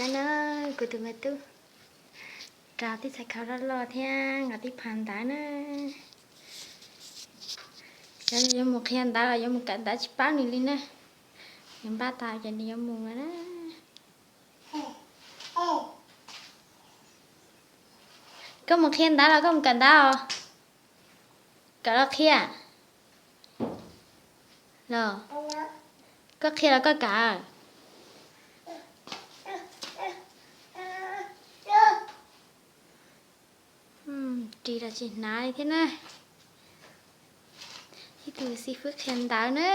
Na, kuv tus me tub rau tib txhais khau loj loj thiab nqa tib phav ntawv na. Xyov yuav mus qhia ntawv los yuav mus kawm ntawv tsis paub nws li na. Nws npaj tas ces nws yuav mus lawm na. Koj mus qhia ntawv los koj mus kawm ntawv os? Kawm los qhia los? Koj qhia los koj kawm? Ris los tsis hnav li thiab na. Ib tug xib fwb qhia ntawv na,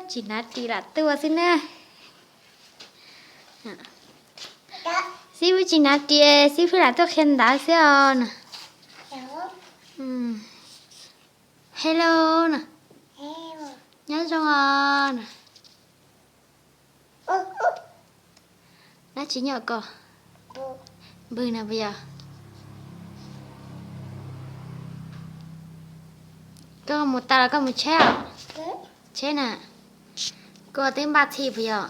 tsis hnav ris lam tuaj xwb na. Xib fwb tsis hnav ris, xib fwb lam tuaj qhia ntawv xwb os na. Hello na. Nyob zoo os na. Dab tsi nyob ko? Npwg na puas yog? Koj mus tau los koj mus tsheb os? Tsheb na. Koj twb npaj txhij puas yog?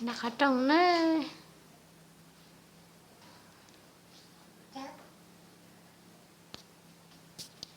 Nram qhov rooj na.